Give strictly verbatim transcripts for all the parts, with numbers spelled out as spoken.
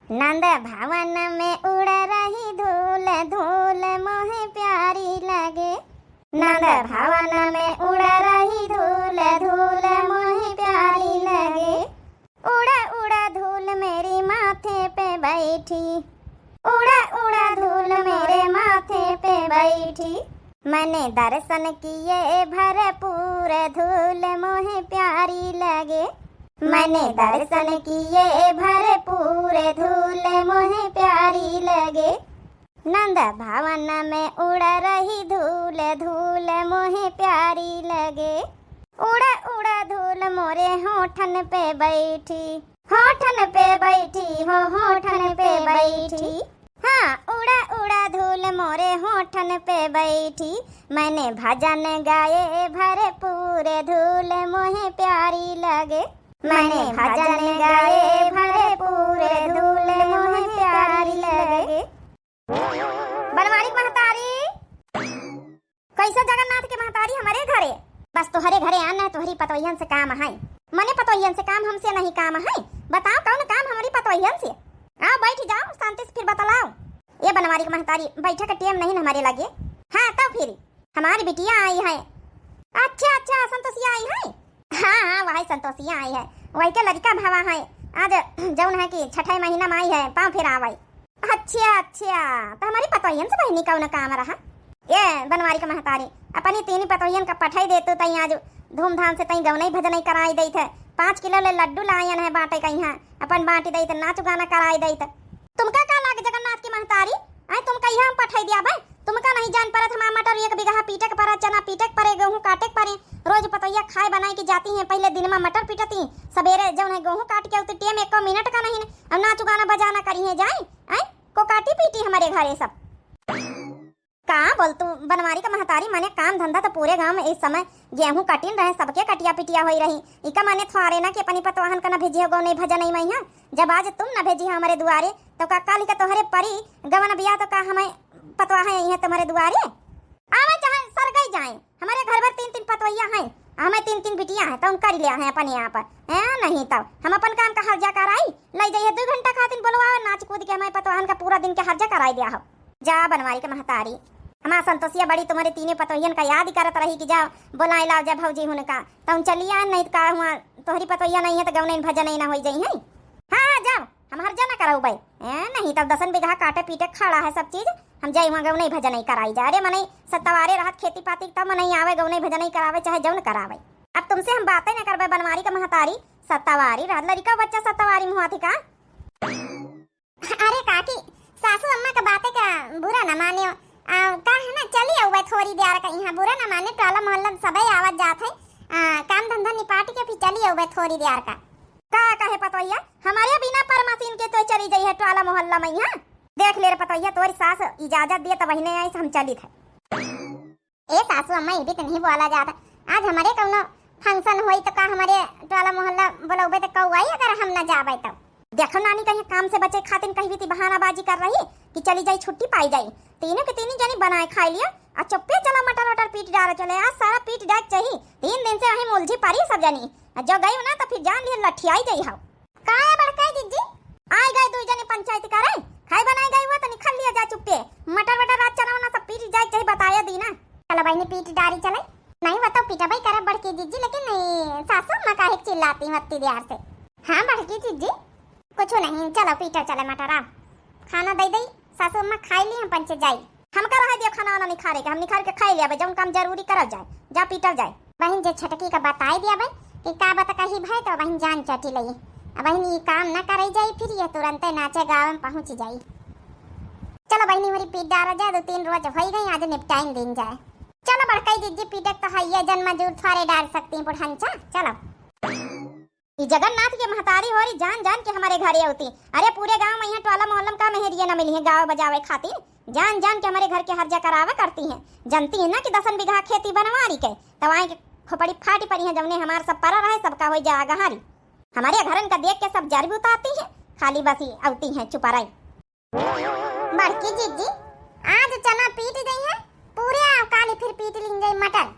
नंद भवन में उड़ रही धूल, धूल मोहे प्यारी लगे। नंद भवन में उड़ रही धूल, धूल मोहे प्यारी लगे। उड़ा उड़ा धूल मेरी माथे पे बैठी, उड़ा उड़ा धूल मेरे माथे पे बैठी। मैंने दर्शन किए भरपूर, धूल मोहे प्यारी लगे। मैंने दर्शन किए भरपूर, धूल मोहे प्यारी लगे। नंद भवन में उड़ रही धूल, धूल मोहे प्यारी लगे। उड़ा उड़ा धूल मोरे होठन पे बैठी, होठन पे बैठी हो, होठन पे बैठी। हाँ, उड़ा उड़ा धूल मोरे होठन पे बैठी। मैंने भजन गाए भरपूर, धूल मोहे प्यारी लगे। मैंने भजन गाए भरपूर, धूल मोहे प्यारी लगे। बनवारी के महतारी, कैसा जगन्नाथ के महतारी हमरे घरे? बस तोहरे घरे आन है, तोहरी पतोहियन से काम है। मने पतोहियन से काम, हमसे नहीं काम है। बताओ कौन काम हमरी पतोहियन से? आओ बैठ जाओ, शांति से फिर बतलाओ। ये बनवारी के महतारी, बैठे के टेम नहीं न हमरे लगे। हाँ तब फिर हमारी बिटिया आई है। अच्छा अच्छा, संतोषिया आई है। हाँ हाँ, वही संतोषिया आई है, वही के लड़का भवा है। आज जौन है कि छठे महीना में आई है, पाँव फिर आवे। अच्छा अच्छा, तो हमारी पतोहियन से बहिनी कौन काम रहा? ये बनवारी का महतारी, अपनी तीनी पतोहियन का पठाई दे तू, तई आज धूमधाम से तई गौनई भजनई कराई देत है। पाँच किलो ले लड्डू लायन है बांटे कहीं, अपन बांटी देत, नाच गाना कराई देत। तुमका का लाग जगन्नाथ की महतारी? आए तुमका यहाँ हम पठाई दिया बे, तुमका नहीं जान परत, हमार मटर एक बीघा पीटे के परा, चना पीटे के परे, गेहूँ काटे के परे। रोज पतोहिया खाए बनाए के जाती हैं, पहले दिन में मटर पीटती, सवेरे जौन है गेहूँ काट के उतरती है, एको मिनट का नहीं। अब नाच गाना बजाना करी है जाए, आए को काटी पीटी हमारे घरे सब। का बोल तू बनवारी का महतारी, माने काम धंधा तो पूरे गांव में इस समय गेहूं कटिन रहे, सबके कटिया पिटिया होई रही। इका माने थ्वारे ना कि अपनी पतवाहन का ना भेजी हो गौनई भजनई मइहाँ। जब आज तुम ना भेजी हो हमरे दुआरे, तो का काल का तोहरे परी गवन बिया, तो का हमें पतवाह आई है तुम्हारे दुआरे? आवे चाहे सरगई जाए, हमरे घर भर तीन तीन पतवैया हैं, हमें तीन तीन बिटिया हैं, तो उनका लिया है अपने यहाँ पर। हैं, नहीं तो हम अपन काम का हर्जा कराई, ले जाइए दो घंटा खातिर बोलवावे, नाच कूद के हमारे पतवाहन का पूरा दिन के हर्जा कराई दिया हो। जा बनवारी के महतारी, हमार संतोषिया बड़ी तुम्हारे तीने पतोहियन का याद करत रही कि जा बोलाई लाओ जा भौजी हुनका, तो हम चली आए, नहीं तो का हुआ तोहरी पतोहिया नहीं है तो गौनई भजनई ना होई जाई है। हाँ हाँ जाओ, हम हर्जा ना कराऊ बे। ए, नहीं तब दसन बीघा काटे पीटे खड़ा है सब चीज, हम जाई हुआ गौनई भजनई कराई जा। अरे मनई सत्तवारे रहत खेती पाती तब मनई आवे गौनई भजनई करावे चाहे जौन करावे। अब तुमसे हम बातें ना करबे बनवारी का महतारी, सत्तवारी रहत लड़िका बच्चा सत्तवारी मुँह थी का? अरे काकी, सासू अम्मा का बातें का बुरा न मानियो। आ, का है ना, चली आउबे थोड़ी देर का यहाँ, बुरा न माने, टोला मोहल्ला में सबे आवत जात है। आ, काम धंधा निपाट के फिर चली आउबे थोड़ी देर का। का कहे पतोहिया, हमारे बिना परमासीन के तो चली जाई है टोला मोहल्ला में यहाँ। देख ले रे पतोहिया, तोरी सास इजाजत दिए तब वही आई से हम चलित है। ए सासू अम्मा, ये भी तो नहीं बोला जाता। आज हमारे कौनो function होई तो का हमारे टोला मोहल्ला बुलौबे तो कौ आई अगर हम न जाबे तो? देखो नानी, कहीं काम से बचे खातिर कहीं भी ती बहानाबाजी कर रही कि चली जाई, छुट्टी पाई जाई। तीनों के तीनों जनी बनाए खाई लिया और चुप्पे चला मटर वटर पीट डाल चले। आज सारा पीट डाल चाहिए। तीन दिन से वहीं मुलझी पड़ी सब जनी, और जो गई ना तो फिर जान लिया लठियाई जाई हो। का है बड़काई जिज्जी? आए गए दुई जने पंचायत करे, खाए बनाए गए हुआ तो निकल लिया जा चुप्पे। मटर वटर रात चना वना सब पीट जाए चाहे बताया दी ना। चलो बहिनी पीट डारी चले। नहीं वो तो पीटबई करे बड़की जिज्जी, लेकिन नहीं सासू अम्मा काहे चिल्लाती मत्ती देर से। हाँ बड़की जिज्जी। कुछ नहीं, चलो पीटो चले मटर, आओ। खाना दे दई, सासू अम्मा खाई ली, हम पंचे जाई। हमका रहे दियो खाना वाना निखारे के, हम निखार के खाई लिया, जौन काम जरूरी करल जाए, जा पीटल जाए। बहिन जे छटकी का बताई दिया बे कि का बत कही भय तो बहिन जान चटी लई। अब बहिन ई काम न करे जाई, फिर ये तुरंते नाचे गावे में पहुँच जाई। चलो बहिनी, हमारी पीट डारा जाए, दो तीन रोज होई गई, आज निपटाइन दिन जाए। चलो बड़कई जिज्जी पीटक तो है, ये जन मजूर थोड़े डार सकती बुढ़ंचा। चलो। ई जगन्नाथ के महतारी होरी जान जान के हमारे घरे होती। अरे पूरे गांव में यहाँ टोला मोहल्ला में का मेहरिया न मिली है गावे बजावे खातिर। जान जान के हमारे घर के हर्जा करावे करती हैं। जानती है ना कि दसन बीघा खेती बनवारी के, तब आए के खोपड़ी फाटी पड़ी है, जौने हमार सब परा रहे सबका हो जा गहारी। हमारे घरन का देख के सब जर भी उतारती हैं, खाली बसी अवती हैं चुपराई। बड़की जिज्जी, आज चना पीट गई है, पूरे काली फिर पीट लीन जाई मटर।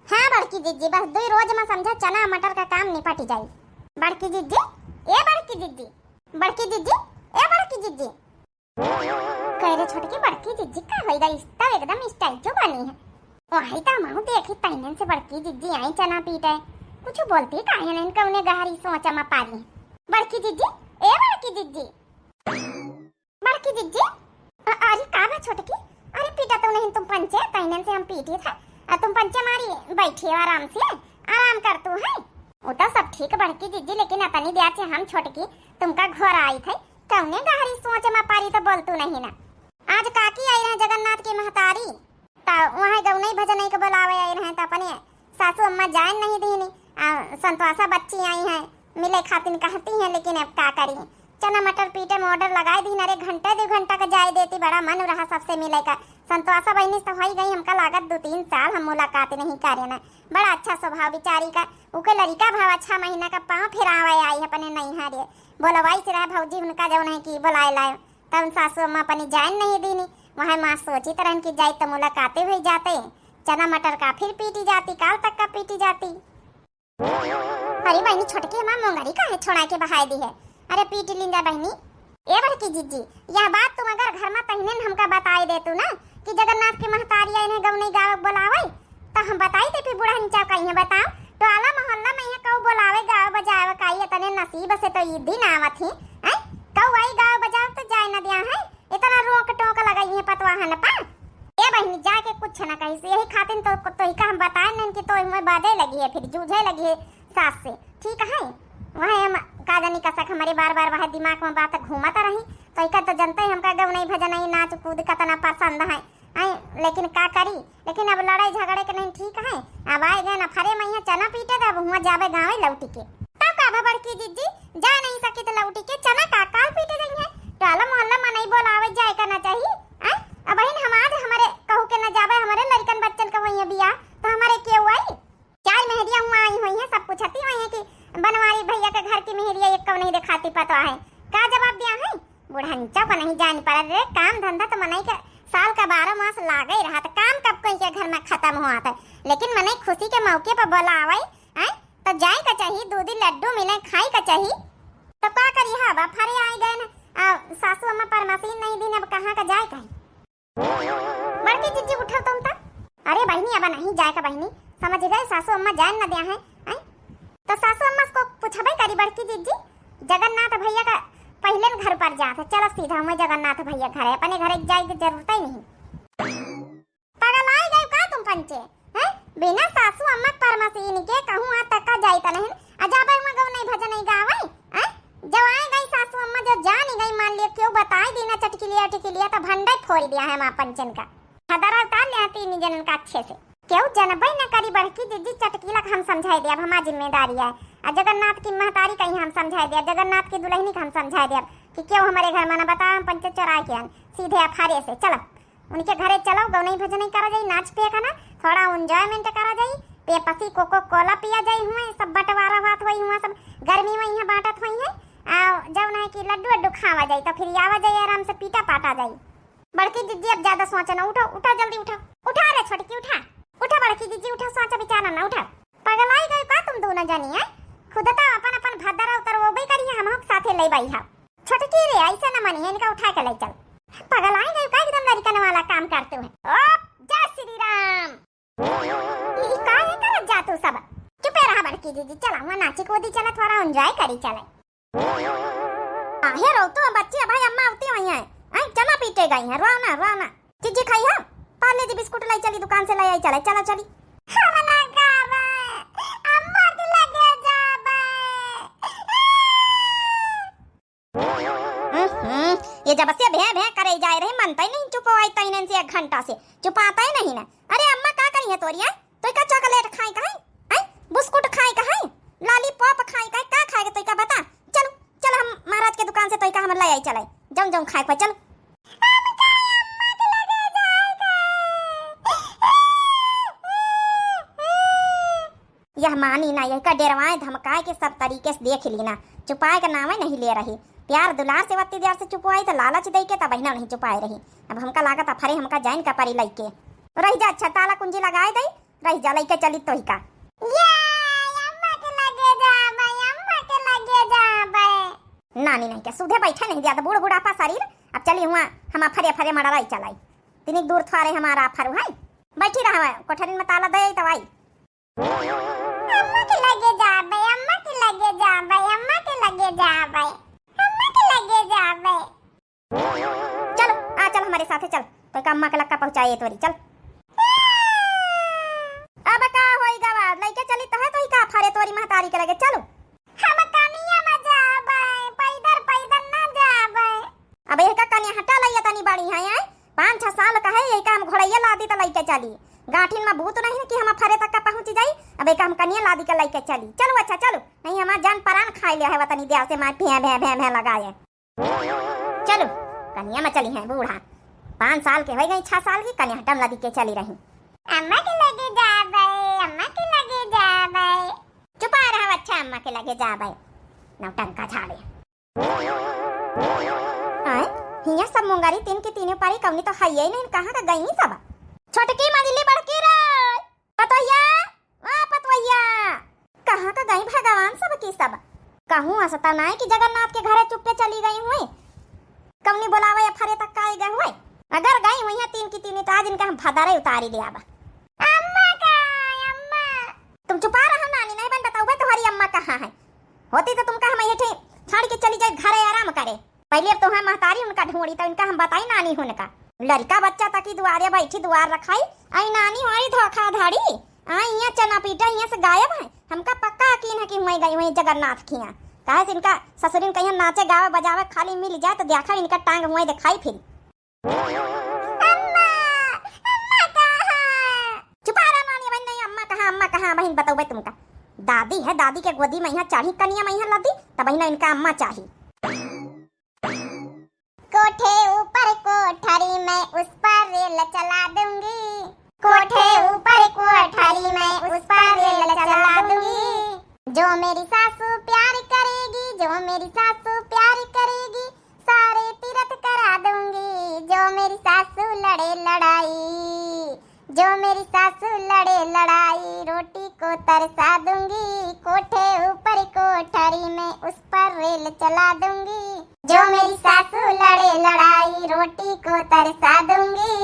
हाँ बड़की जिज्जी, बस दुई रोज में समझा चना मटर का काम निपट जाई। बड़की जिज्जी, ए बड़की जिज्जी, बड़की जिज्जी, ए बड़की कह रे छोटकी, बड़की जिज्जी का होई गई, तब एकदम स्टैचू बनी है। वही तो हमहू देखी, तहिनन से बड़की जिज्जी आई चना पीटे, कुछ बोलती काहे नहीं कौने गहरी सोच में पारी। बड़की जिज्जी, ए बड़की जिज्जी, बड़की जिज्जी, अ-, अरे का बा छोटकी? अरे पीटा तो नहीं तुम पंचे, तहिनन से हम पीटी था, आ तुम पंचे मारी बैठी हो आराम से, आराम कर तू है। वो तो सब ठीक बड़की जिज्जी, लेकिन अतनी देर से हम छोटकी तुमका घर आई थे, कौने गहरी सोच में पारी तो बोल तू नहीं ना। आज काकी आई रहे जगन्नाथ की महतारी, त वहाँ गौनई भजनई के बुलावे आई रहे, त अपने सासू अम्मा जान नहीं दीनी। आ, संतोषा बच्ची आई हैं मिले खातिन कहती हैं, लेकिन अब का करी, चना मटर पीटे में ऑर्डर लगाए दीन। अरे घंटे दो घंटा का जाए देती, बड़ा मन रहा सबसे मिले का। संतोषा बहनी से तो होई गई, हमका लागत दो तीन साल हम मुलाकात नहीं करे ना। बड़ा अच्छा स्वभाव बिचारी का, उके लड़िका भावा छह महीना का पाँव फिरावे आई अपने नैहरे, बोलवाई से रहे भौजी उनका जौन है कि बुलाए लाए। तब सासू अम्मा अपनी जान नहीं दीनी। वहाँ माँ सोचित रहन कि जाई तो मुलाकाते हुई जाते, चना मटर का फिर पीटी जाती, काल तक का पीटी जाती। अरे बहनी छोटकी हमार मोंगरी काहे छोड़ा के बहाय दी है? अरे पीट लिंदा बहनी। ए बड़की जिज्जी, यह बात तुम अगर घर में तहिने न हमका बताए देतू ना कि जगन्नाथ के महतारी आई इन्हें गौनई गावक बोलावे, तो हम बताई दे फिर बुढ़न चौका इन्हें बताओ, टोला मोहल्ला में यहाँ कऊ बोलावे गावे बजावे का, ये तने नसीब से तो ई दिन आवत ही, हैं? कऊ आई गावे बजावे तो जाए न दिया है, इतना रोक टोक लगाई है पतवाहन पा। ए बहनी, जाके कुछ न कही से, यही खातिर तो, तो ही का हम बताए नहीं कि तो हुए बाजे लगी है, फिर जूझे लगी है सास से, ठीक है? वह हम का जानी कसक हमारे बार बार वह दिमाग में बात घूमत रही, तो इका तो जनते ही हमका गौनई भजनई नाच कूद कतना पसंद है, हैं? लेकिन का करी, लेकिन अब लड़ाई झगड़े के नहीं ठीक है। अब आए गए ना फरे मैया चना पीटे, तो अब हुआ जाबे गाँवे लौटी के। तब का बा बड़की जिज्जी, जा नहीं सकी तो लौटी के चना का काल पीटे गई है, टोला मोहल्ला में नहीं बोलावे जाए का ना चाहिए, हैं? अब बहिन हम आज हमारे कहू के न जाबे, हमारे लड़कन बच्चन का वही बिया, तो हमारे क्यों आई? चार मेहरिया हुआ आई हुई हैं, सब पूछती हुई हैं कि बनवारी भैया के घर की मेहरिया एक कौ नहीं दिखाती पता है, का जवाब दिया है? बुढ़ंचा को नहीं जान पड़ा रे, काम धंधा तो मनई के साल का बारह मास लागे रहा, तो काम कब कोई के घर में खत्म हुआ था, लेकिन मनई खुशी के मौके पर बोलावे, हैं? तो जाए का चाहिए, दूधी लड्डू मिले, खाए का चाहिए। तो का करी, हाँ बा फरे आई गए ना, आ, सासू अम्मा परमसीन नहीं दिन, अब कहाँ का जाए कहीं। बड़की जिज्जी उठो तुम तो। अरे बहिनी, अब नहीं जाए का बहिनी, समझ गए, सासू अम्मा जान न दिया है, हैं? तो सासू अम्मा से को पूछबे करी बड़की जिज्जी, जगन्नाथ भैया का पहले न घर पर जात है, चलो सीधा हुए जगन्नाथ भैया घर है, अपने घर जाए की जरूरत ही नहीं। पगलाई गए का तुम पंचे, हैं? बिना सासू अम्मा के परमसीन के कहूँ आ तक का जाइत नहीं, आ जाबे हुआ गौनई भजनई गावे, हैं? जब आए गई सासू अम्मा, जब जान गई, मान लियो क्यों बताए दीना चटकिलिया टिकिलिया, तो भंडे फोड़ दिया है माँ पंचन का। हदरा उतार लिया तीन जनन का अच्छे से। क्यों जनबे न करी बड़की जिज्जी, चटकीला का हम समझाए दे, अब हमार जिम्मेदारी है। आ जगन्नाथ की महतारी कहीं हम समझाए दे, जगन्नाथ की दुल्हनी का हम समझाए दे कि क्यों हमारे घर में न बताओ, हम पंचे चोराए के आन, सीधे अफारे से चलो। उनके घरे चलो, गौनई भजनई करा जाई, नाच पे खाना, थोड़ा एंजॉयमेंट करा जाई, पेप्सी कोको कोला पिया जाई, हुए सब बंटवारा बात होई, हुआ सब गर्मी में यहाँ बांटत होई है। आ जौन है कि लड्डू वड्डू खावा जाई, तो फिर आवा जाई आराम से पीटा पाटा जाई। बड़की जिज्जी अब ज्यादा सोचा ना, उठो उठो जल्दी उठो, उठा रे छोटकी उठा, उठा बड़की जिज्जी उठा, सोचा विचारा ना उठा। पगलाई गई का तुम दोनों जनी है? खुद तो अपन अपन भद्दर उतर वो भी करी है, हम साथे ले बाई है। छोटकी रे, ऐसे न मनी है, इनका उठा के ले चल। पगल आई गई का, एकदम लड़कन वाला काम करते हुए। ओ, जय श्री राम। ई का है करत जा तू सब? चुपे रहा बड़की जिज्जी, चला वहाँ नाची कूदी चला, थोड़ा एंजॉय करी चले। आ, हे रो तू बच्ची, भाई अम्मा उठी हुई है। आई चना पीटे गई है, रो ना, रो ना। जिज्जी खाई हो? पार्ले जी बिस्कुट लाई चली, दुकान से लाई आई चले, चला चली। हम ना खाबे, अम्मा के लगे जाबे। हम्म, ये जब से भे भे करे जाए रहे, मनता ही नहीं चुपवाई तैनन से एक घंटा से, चुपाता ही नहीं ना। अरे अम्मा का करी है तोरिया? तोई का चॉकलेट खाए का है? हैं? बिस्कुट खाए का है? लॉलीपॉप खाए का है? का खाए के तोई का बता? चलो, चलो हम महाराज के दुकान से तोई का हम ले आई चले। जौन जौन खाए का चलो। यह मानी ना, यह का डेरवाए धमकाए के सब तरीके से देख ली ना, चुपाए का नामे नहीं ले रही। प्यार दुलार से वत्ती देर से चुपवाई तो लालच दे के तब ना नहीं चुपाए रही। अब हमका लागत अफरे हमका जाइन का परी लइके। रह जा, अच्छा ताला कुंजी लगाए दे, रह जा लइके चली तोही का। ये अम्मा के लगे जाबे, अम्मा के लगे जाबे। नानी नहीं के सुधे बैठे नहीं दिया तो बूढ़ बुढ़ापा शरीर अब चली हुआ, हम अफरे अफरे मड़राई चलाई। तिनिक दूर थ्वारे हमार अफर है। बैठी रहा, कोठरिन में ताला दे तब आई। अम्मा के लगे जाबे, अम्मा के लगे जाबे, अम्मा के लगे जाबे, अम्मा के लगे जाबे। चल, आ चल हमरे साथे चल, तोका अम्मा के लक्का पहुँचाए तोरी, चल। अब का होई गवा, लइके चली तोहे तोही का अफरे तोरी महतारी के लगे, चलो। हम कनिया में जाबे, पैदल, पैदल ना जाबे। अब यही का कनिया हटा लइया तनी बड़ी है, हैं? पाँच छह साल का है, यही का हम घोड़ैया लादी त लइके चली। गाँठिन में बूत नहीं कि हम अफरे तक का पहुँच जाई, अब यही का हम कनिया लादी के लइके चली। चलो अच्छा चलो, नहीं हमार जान परान खाई लिया है वतनी दिया से मार भैं, भैं, भैं, भैं लगाए। चलो, कनिया में चली हैं बूढ़ा। पाँच साल के होई गई, छह साल की कनिया हटम लदी के चली रही। अम्मा के लगे जाबे, अम्मा के लगे जाबे। चुपा रहा, अच्छा अम्मा के लगे जाबे। नौटंका झाड़े। आए, हियाँ सब मुंगारी तीन की तीनों पारी कवनी तो हइये नहीं, कहाँ का गई सब? छोटकी मझली बड़की रे। पतोहिया, ओ पतोहिया, कहाँ का गई भगवान सब की सब? कहूँ असता नाय कि जगन्नाथ के घरे चुप्पे चली गई हुई। कवनी बोलावे अफरे तक का आए गए हुए? अगर गई हुई हैं तीन की तीन तो आज इनका हम भदरे उतारी दे आबा। अम्मा का, अम्मा। तुम चुपा रहो नानी, नहीं बन बताऊबे तुम्हारी अम्मा कहाँ है। होती तो तुमका हम ये ठी छाड़ के चली जाए घरे आराम करे। पहले अब तोहार महतारी उनका ढूंढी, तो इनका हम बताई नानी हुनका। लड़का बच्चा तकी दुआरे बैठी, दुआर रखाई, आई नानी हमारी धोखाधड़ी, आई यहाँ चना पीटा, यहाँ से गायब है। हमका पक्का यकीन है कि हुए गई हुई जगन्नाथ खिया। काहे से इनका ससुरिन कहीं नाचे, गावे, बजावे खाली मिल जाए, तो देखा इनका टांग हुए दिखाई फिर। अम्मा, अम्मा कहाँ? चुपा रहा नानी, बहन नहीं, अम्मा कहाँ, अम्मा कहाँ, बहन बताऊबे तुमका। दादी है, दादी के गोदी में यहाँ चढ़ी, कनिया में यहाँ लदी, तब बहन इनका अम्मा चाही। कोठे ऊपर कोठरी मैं उस पर रेल चला दूंगी। कोठे ऊपर कोठरी मैं उस पर रेल चला दूंगी। जो मेरी सासू प्यार करेगी, जो मेरी सासू प्यार करेगी, सारे तीरथ करा दूंगी। जो मेरी सासू लड़े लड़ाई, जो मेरी सासू लड़े लड़ाई, रोटी को तरसा दूंगी। कोठे ऊपर कोठरी मैं उस पर रेल चला दूंगी। जो मेरी सासू लड़े लड़ाई, रोटी को तरसा दूंगी।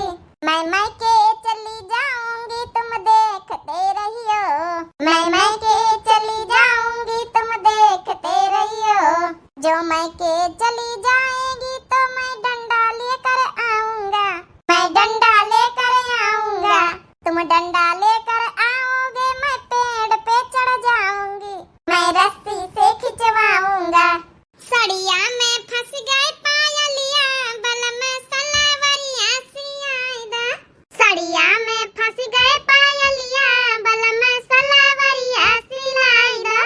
मैं मायके चली जाऊंगी, तुम देखते रहियो। मैं मायके चली जाऊंगी, तुम देखते रहियो। जो मायके चली जाएगी तो मैं डंडा लेकर आऊंगा। मैं डंडा लेकर आऊंगा। तुम डंडा लेकर आओगे, मैं पेड़ पे चढ़ जाऊंगी। मैं रस्सी से खिंचवाऊंगा। सड़िया में फंस गए पायलिया, बलम सलावरिया सियाई दा। सड़िया में फंस गए पायलिया, बलम सलावरिया सिलाई दा।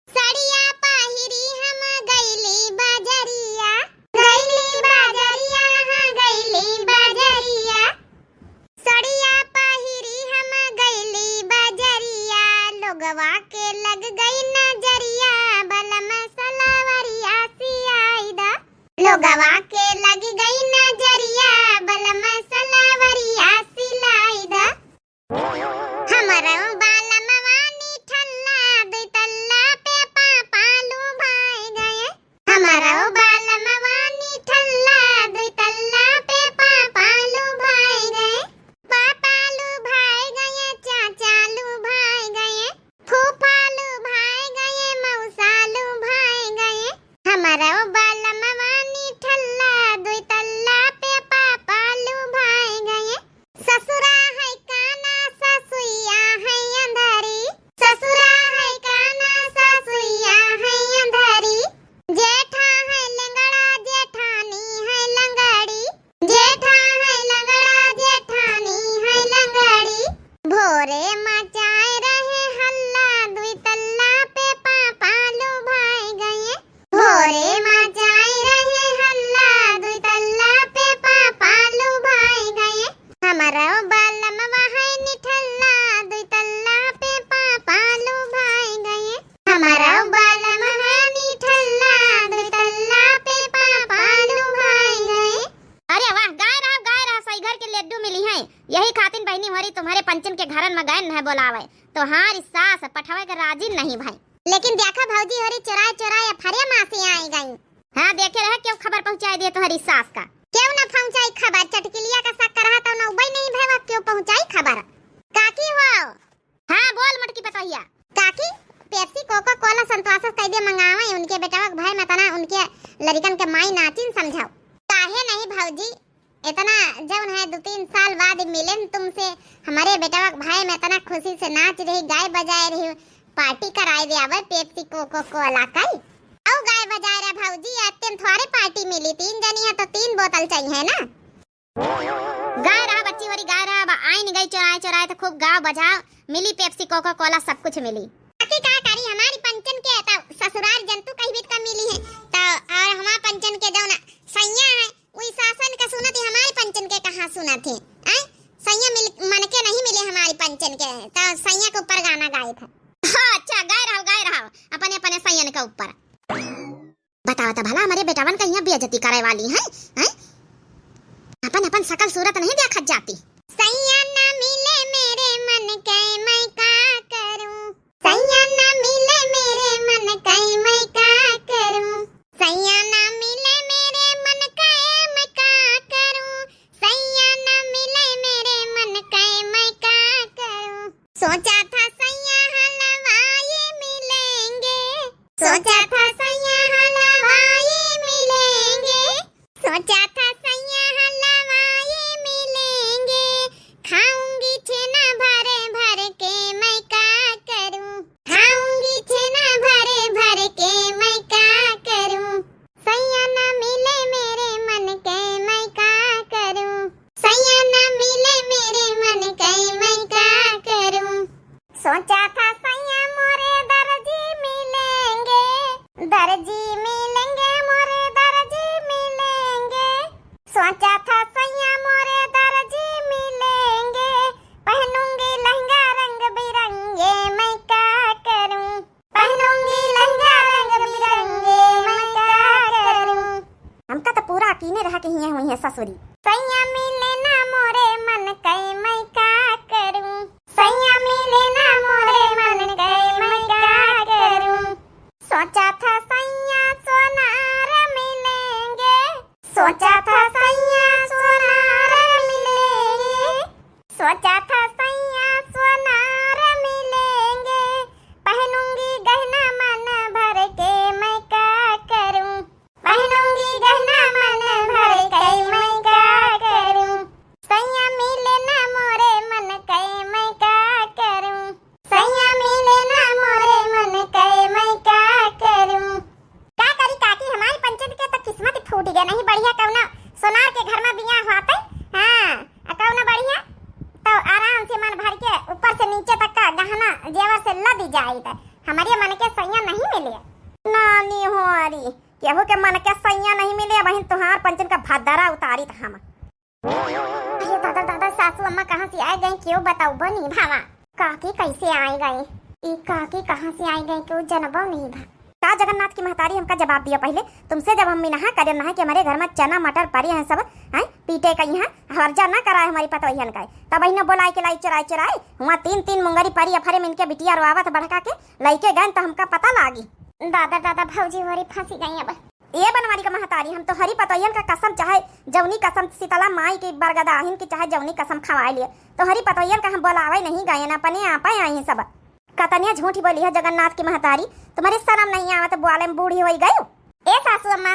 सड़िया पहिरी हम गइली बजरिया, गइली बजरिया, हाँ, गइली बजरिया। सड़िया पहिरी हम गइली बजरिया, लोगवा के लग गई नजरिया, बलम सलावरिया सियाई दा। लोगवा के लग गई नजरिया, बलम सलावरिया सिलाई दा। हमरो बालमवा निठल्ला, दुई तल्ला पे पापा लुभाए गए। हमरो बालमवा निठल्ला, दुई तल्ला पे पापा लुभाए गए। पापा लुभाए गए, चाचा लुभाए गए, फूफा लुभाए गए, मौसा लुभाए गए। हमरो बालमवा निठल्ला, दुई तल्ला पे पापा लुभाए गए। ससुरा है काना, ससुइया है अंधारी। ससुरा है काना, ससुइया है अंधारी। जेठा है लंगड़ा, जेठानी है लंगड़ी। जेठा है लंगड़ा, जेठानी है लंगड़ी। भोरे मचाए रहे हल्ला, दुई तल्ला पे पापा लुभाए गए। भोरे मचाए रहे हल्ला, दुई तल्ला पे पापा लुभाए गए। हमरो बालमवा है निठल्ला, दुई तल्ला पे पापा लुभाए गए। हमरो बालमवा है निठल्ला, दुई तल्ला पे पापा लुभाए गए। अरे वाह, गाए रहा, गाए रहा, सही घर के लड्डू मिली हैं। यही खातिन बहिनी होरी तुम्हारे पंचन के घरन में गए न बोलावे, तोहारी सास पठवे के राजी नहीं भई। लेकिन देखा भौजी होरी चोराए चोराए अफरे माँ से आई गई। हाँ, देखे रहे क्यों खबर पहुँचाए दिए तोहरी सास का। के अब चटकिलिया का शक रहा तो नौबई नहीं भवा, क्यों पहुँचाई खबर। काकी हो। हाँ, बोल मोटकी पतोहिया। काकी, पेप्सी, कोको कोला, संतवासस कह दे मंगावे, उनके बेटवा के भाई में तना उनके लड़िकन के माई नाचिन समझाओ। काहे नहीं भौजी, इतना जौन है दो तीन साल बाद मिलेन तुमसे, हमारे बेटवा के भाई में इतना खुशी से नाच रही, गाय बजाए रही, पार्टी कराए दे आवे पेप्सी कोको कोला कई। औ गाय बजाए रहा भौजी, अत्यंत थोड़े पार्टी मिली, तीन जनी है तो तीन बोतल चाहिए ना। गाय रहा बच्ची वरी गाय रहा, अब आइन गई चोराए चोराए तो खूब गाओ बजाओ, मिली पेप्सी कोको कोला सब कुछ मिली। बाकी का करी हमारी पंचन के तो ससुराल जंतु कहीं भी का मिली है तो, और हमार पंचन के जौन सैया है वही सासन का सुनत ही हमारी पंचन के कहाँ सुनत ही। आय सैया मिल मन के नहीं मिले हमारी पंचन के, तो सैया के ऊपर गाना गाए थे। हाँ, अच्छा गाए रहो गाए रहो अपने अपने सैयन के ऊपर। बतावा त भला हमरे बेटवन का यहाँ बेइज्जती करे वाली है, हैं? अपन अपन शकल सूरत नहीं देखत जाती। सैया ना मिले मेरे मन के मैं का करूं, सैया ना मिले मेरे मन के मैं का करूं, सैया ना मिले मेरे मन के मैं का करूं, सैया ना मिले मेरे मन के मैं का करूं। सोचा था सैया हलवाई मिलेंगे, सोचा था सैया हलवाई मिलेंगे, सोचा था सैया हलवाई मिलेंगे। खाऊंगी छेना भर भर के मैं का करूं, खाऊंगी छेना भर भर के मैं का करूं। सैया ना मिले मेरे मन के मैं का करूं, सैया ना मिले मेरे मन के मैं का करूं। सोचा था सैया मोरे दर्जी मिलेंगे, दर्जी मिलेंगे मोरे दर्जी मिलेंगे। सोचा था सैया मोरे दर्जी मिलेंगे, पहनूंगी लहंगा रंग बिरंगे मैं का करूं, पहनूंगी लहंगा रंग बिरंगे मैं का करूं। हमका तो पूरा यकीने रहा कि हियां हुई है ससुरी। सैया मिले ना मोरे मन के मैं का करूं, सैया मिले ना मोरे मन के मैं का करूं। सोचा था सैया सोनार मिलेंगे, सोचा था सैया सोनार मिलेंगे, सोचा था सैया सोनार मिलेंगे। पहनूंगी गहना मन भर के मैं का करूं, पहनूंगी गहना मन भर के मैं का करूं। सैया मिले ना मोरे मन के मैं का करूं, सैया मिले ना मोरे मन के मैं का करूं। का करी काकी, हमारी पंचन के तो किस्मत फूट गया, नहीं बढ़िया कौना सोनार के घर में बियाह हुआ थे। हाँ, आ कौना बढ़िया तो आराम से मन भर के ऊपर से नीचे तक का गहना जेवर से लद जाइत, हमारे मन के सैया नहीं मिले। नानी होरी, केहू के मन के सैया नहीं मिले, बहिन तुहार पंचन का भद्दरा उतारित हम। अरे दादा दादा, सासू अम्मा कहाँ से आए गई, क्यों बताऊ बनी भावा। काकी कैसे आए गई, ई काकी कहाँ से आए गई, क्यों जनबो नहीं भा। का जगन्नाथ की महतारी, हमका जवाब दिया पहले। तुमसे जब हम मिनहा करे नहा कि हमारे घर में चना मटर परे हैं सब, हैं पीटे कहीं हैं, हर्जा ना कराए हमारी पतोहियन का, तब इन्हें बोलाए के लाई चुराए चुराए, हुआ तीन तीन मुंगरी परी अफरे में इनके बिटिया रोआवत बढ़का के लइके गए तो हमका पता लागी। दादा दादा, भौजी होरी फंसी गई अब। ए बनवारी का महतारी, हम तोहरी पतोहियन का कसम, चाहे जौनी कसम शीतला माई के बरगदाहिन की, चाहे जौनी कसम खवाए लिए, तोहरी पतोहियन का हम बोलावे नहीं गए ना, अपने आपे आई सब। कतनिया झूठी बोली है जगन्नाथ की महतारी, तुम्हारी शर्म नहीं आवत, बोले में बूढ़ी होई गई। ए सासू अम्मा,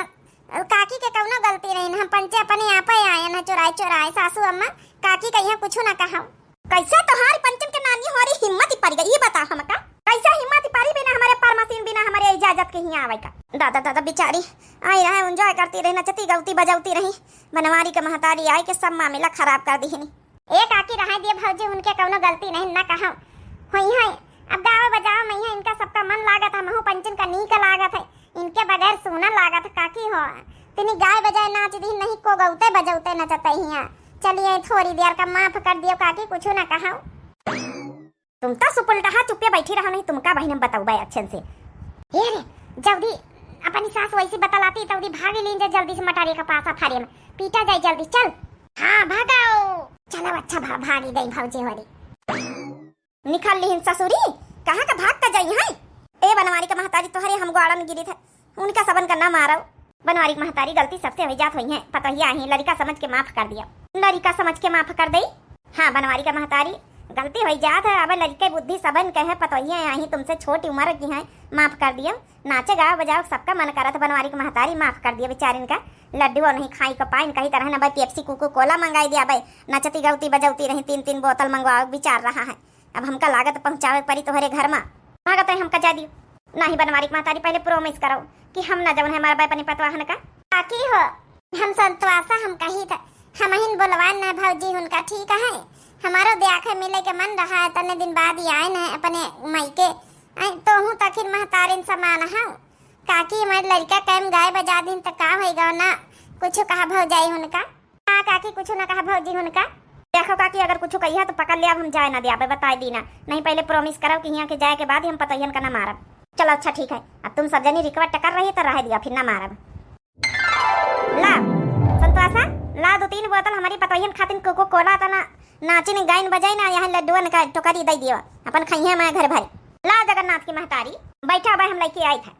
काकी के कौनो गलती नहीं, हम पंचे अपने आपे आए ना चुराए चुराए। सासू अम्मा, काकी का यहाँ कुछ ना कहा। कैसे तोहार पंचन के नानी होरी हिम्मत ही पड़ गई, ये बता हमका, कैसे हिम्मत ही पड़ी बिना हमारे परमिशन, बिना हमारे इजाजत के हियां आवे का? दादा दादा, बिचारी आई रहे, एंजॉय करती रही, नचती गौती बजौती रही, बनवारी के महतारी आई के सब मामला खराब कर दिहिनी। ए काकी, रहे दिए भौजी, उनके कौनो गलती नहीं, ना कहा हुई है। अब गावे बजावे में है इनका सबका मन लागत है, महू पंचन का नीक लागत है, इनके बगैर सूना लागत है काकी हो। तिनी गाय बजाए नाच दी नहीं, को गौते बजौते नचत हिया। चलिए थोड़ी देर का माफ कर दियो काकी, कुछ ना कहा। तुम तो सुपुलटहा चुप्पे बैठी रहो, नहीं तुमका बहिन हम बतौबे अच्छे से। हे रे, जल्दी अपनी सास वैसी बतलाती, तौदी भागी लीन जा जल्दी से मटारी का पासा फारे में। पीटा जाए जल्दी, चल। हाँ, भागाओ। चलो अच्छा भा-, भागी गई भौजी होरी। निकल लीन ससुरी, कहाँ का भाग का जाई है? ए बनवारी का महतारी तोहरे हम ग्वाड़न गिरी थे, उनका सबन का ना मारो। बनवारी के महतारी, गलती सबसे होइ जात होइहैं, पतोहिया आही, लड़िका समझ के माफ कर दिया। लड़िका समझ के माफ कर दई। हाँ, बनवारी के महतारी, गलती होइ जात है, अब लड़िके बुद्धि सबन के है, पतोहिया आही, तुमसे छोटी उम्र की हैं, माफ कर दिया। नाचे गावे बजावे सबका मन करत, बनवारी के महतारी माफ कर दिया बेचारिन का। लड्डू नहीं खाई को पाइन, कही तरह न भाई पेप्सी कोको कोला मंगाई दिया भाई, नचती गौती बजौती रही, तीन तीन बोतल मंगवावे के विचार रहा है। अब हमका लागत पहुँचावे के परी तोहरे घर मा। भागत है हमका जाए दियो। नाही बनवारी के महतारी, पहले promise करो कि हम ना जवन है हमारा भाई अपनी पतवाहन का। काकी हो, हम संतवासा हम कही था, हमहिन बोलवान न भौजी उनका, ठीक है? हमारो ब्याह के मिले के मन रहा है, तने दिन बाद ही आए न अपने मायके। आई तोहू तखिन महतारिन समान हौ। काकी, हमारे लड़का कैम गाय बजा दिन त का होई गौ ना? कुछ कहा भौजाई उनका? हाँ काकी, कुछ ना कहा भौजी उनका। देखो काकी, अगर कुछ कहिया तो पकड़ लिया, अब हम जाए ना दिया, बताए दी ना। नहीं, पहले promise करो कि यहाँ के जाए के बाद ही हम पतोहियन का ना मारब। चलो अच्छा ठीक है, अब तुम सब जनी request कर रही तो रह दिया, फिर ना मारब। ला संतवासा, ला दो तीन बोतल हमारी पतोहियन खातिन कोको कोला, तना नाचिन गाइन बजाइन, यहाँ लड्डुअन का टोकरी दे दियो, अपन खइहे मैं घर भर। ला जगन्नाथ की महतारी, बैठा भाई, हम लेके आई था।